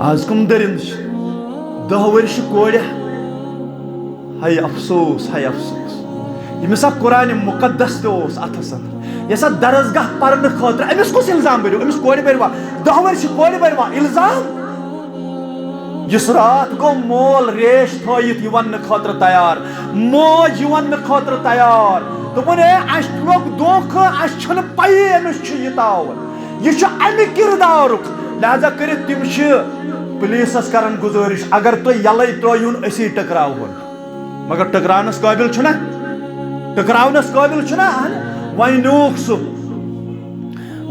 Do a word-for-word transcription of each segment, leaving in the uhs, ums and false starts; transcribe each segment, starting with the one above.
آز کم درندٕ چھِ؟ دَہ ؤرِش کورِ۔ ہاے افسوس، ہاے افسوس۔ ییٚمِس ہا قرآن مقدس تہِ اوس اَتھس اندر، یۄس ہا درسگاہ پرنہٕ خٲطرٕ، أمِس کُس الزام بٔرِو؟ أمِس کورِ بٔروا؟ دَہ ؤرِش کورِ بٔروا الزام؟ یُس راتھ گوٚو مول ریش تھٲیِتھ یہِ وننہٕ خٲطرٕ تیار، موج یہِ وننہٕ خٲطرٕ تیار۔ دوٚپُن، "ہے، اَسہِ لوٚگ دھوکہٕ، اَسہِ چھَنہٕ پَیی أمِس چھُ یہِ تاوُن۔ یہِ چھُ اَمہِ کِردارُک۔" لہذا کٔرِتھ تِم چھِ پُلیٖسَس کران گُزٲرِش، "اگر تُہۍ یَلَے ترٛٲیہُن، أسی ٹکراوہون۔" مگر ٹکراونَس قٲبِل چھُنہ؟ ٹکراونَس قٲبِل چھُنہ؟ اہن۔ وۄنۍ نیوٗکھ سُہ،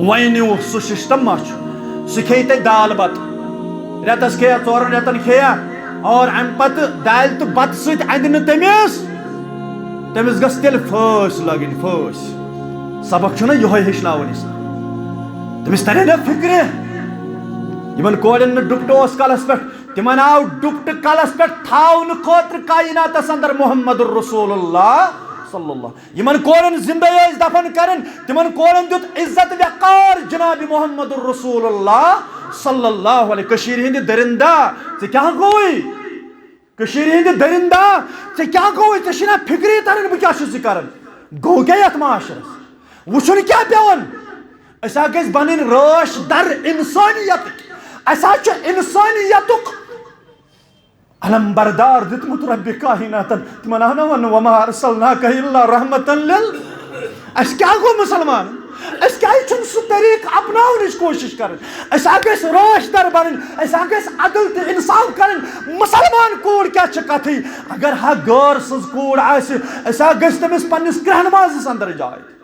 وۄنۍ نیوٗکھ سُہ سسٹم ما چھُ؟ سُہ کھیٚیہِ تَتہِ دال بَتہٕ، رٮ۪تَس کھیٚیا، ژورَن رٮ۪تَن کھیٚیا، اور اَمہِ پَتہٕ دالہِ تہٕ بَتہٕ سۭتۍ اَندِ نہٕ تٔمِس، تٔمِس گٔژھ تیٚلہِ پھٲسۍ لَگٕنۍ، پھٲسۍ۔ سبق چھُنہ یِہوٚے ہیٚچھناوان اِسلام؟ تٔمِس تَرِ نہ فِکرِ؟ یِمَن کورٮ۪ن نہٕ ڈُپٹہٕ اوس کَلَس پٮ۪ٹھ، تِمَن آو ڈُپٹہٕ کَلَس پٮ۪ٹھ تھاونہٕ خٲطرٕ کائناتَس اندر محمد رسول اللہ صلی اللہ۔ یِمَن کورٮ۪ن زِندَے ٲسۍ دفن کَرٕنۍ، تِمَن کورٮ۪ن دیُت عزت وقار جناب محمد رسول اللہ صلی اللہ علیہ۔ کٔشیٖرِ ہِنٛدِ دٔرِندا، ژےٚ کیٛاہ گوٚوُے؟ کٔشیٖرِ ہِنٛدِ دٔرِندا، ژےٚ کیٛاہ گوٚوُے؟ ژےٚ چھِنہ فِکرِ تَران بہٕ کیٛاہ چھُس یہِ کَران؟ گوٚو کیٛاہ یَتھ معاشرَس؟ وٕچھُن کیٛاہ پٮ۪وان؟ أسۍ ہا گٔژھۍ بَنٕنۍ رٲچھ در اِنسٲنیتٕکۍ۔ اَسہِ ہا چھُ اِنسٲنیتُک علم بردار دیُتمُت ربِ کائناتن۔ تِمن آو نہ وننہٕ، "وما ارسلناک الا رحمتا لل"۔ اَسہِ کیٛاہ گوٚو مُسلمان؟ أسۍ کیٛازِ چھُنہٕ سُہ طریٖقہٕ اپناونٕچ کوٗشِش کران؟ أسۍ ہا گٔژھۍ رٲچھ در بنٕنۍ، أسۍ ہا گٔژھۍ عدل تہٕ انصاف کرٕنۍ۔ مُسلمان کوٗر کیٛاہ چھِ کتھٕے؟ اگر ہا غٲر سٕنٛز کوٗر آسہِ، أسۍ ہا گٔژھۍ تٔمِس پننِس کرٛہنہٕ مازس اندر جاے۔